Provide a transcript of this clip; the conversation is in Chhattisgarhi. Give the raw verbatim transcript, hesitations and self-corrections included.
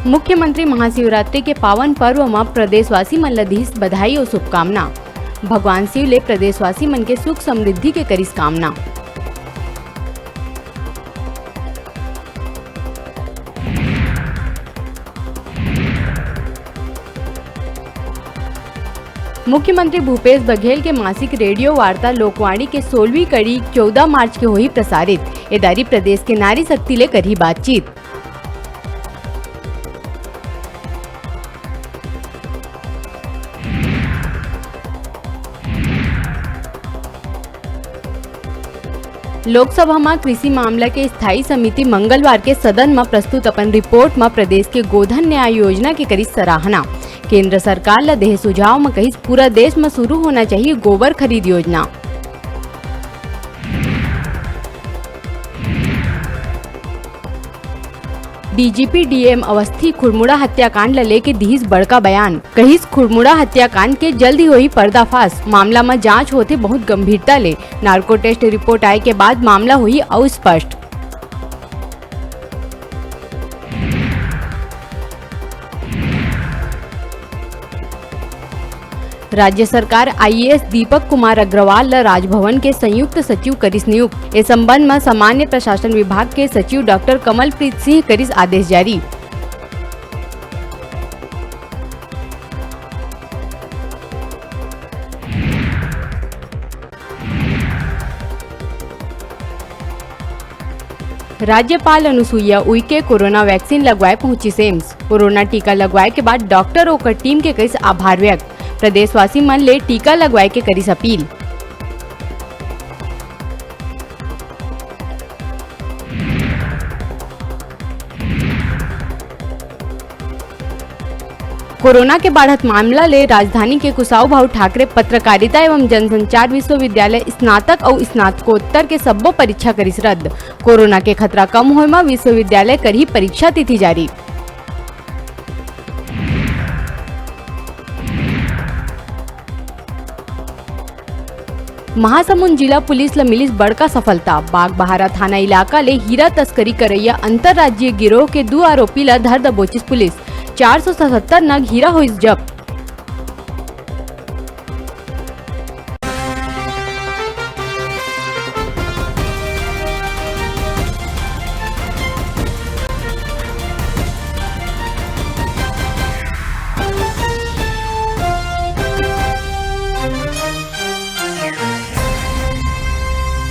मुख्यमंत्री महाशिवरात्रि के पावन पर्व म प्रदेशवासी मन ल दिस बधाई अउ शुभकामना। भगवान शिव ले प्रदेशवासी मन के सुख समृद्धि के करिस कामना। मुख्यमंत्री भूपेश बघेल के मासिक रेडियो वार्ता लोकवाणी के सोलहवीं कड़ी चौदह मार्च के होही प्रसारित। ए दारी प्रदेश के नारी शक्ति ले करही बातचीत। लोकसभा म कृषि मामला के स्थायी समिति मंगलवार के सदन म प्रस्तुत अपन रिपोर्ट म प्रदेश के गोधन न्याय योजना के करिस सराहना। केंद्र सरकार ल देहे सुझाव म कहिस, पूरा देश म शुरू होना चाहिए गोबर खरीद योजना। डीजीपी डीएम अवस्थी खुड़मुड़ा हत्याकांड ल लेके दिहिस बड़का बयान। कहिस, खुड़मुड़ा हत्याकांड के जल्दी होही पर्दाफाश, मामला म जांच होथे बहुत गंभीरता ले। नार्को टेस्ट रिपोर्ट आए के बाद मामला होही अउ स्पष्ट। राज्य सरकार आईएएस दीपक कुमार अग्रवाल ल राजभवन के संयुक्त सचिव करिस नियुक्त। ए संबंध म सामान्य प्रशासन विभाग के सचिव डॉक्टर कमलप्रीत सिंह करिस आदेश जारी। राज्यपाल अनुसुईया उइके कोरोना वैक्सीन लगवाए पहुंचिस एम्स। कोरोना टीका लगवाए के बाद डॉक्टर ओकर टीम के करिस आभार व्यक्त। प्रदेशवासी मन ले टीका लगवाए के करिस अपील। कोरोना के बाढ़त मामला ले राजधानी के कुशाभाऊ ठाकरे पत्रकारिता एवं जनसंचार विश्वविद्यालय स्नातक अउ स्नातकोत्तर के सब्बो परीक्षा करिस रद्द। कोरोना के खतरा कम होए म विश्वविद्यालय करही परीक्षा तिथि जारी। महासमुंद जिला पुलिस ल मिलिस बड़का सफलता। बागबहारा थाना इलाका ले हीरा तस्करी करइया अंतर्राज्यीय गिरोह के दू आरोपी ल धर दबोचिस पुलिस। चार सौ सतहत्तर नग हीरा होइस जब्त।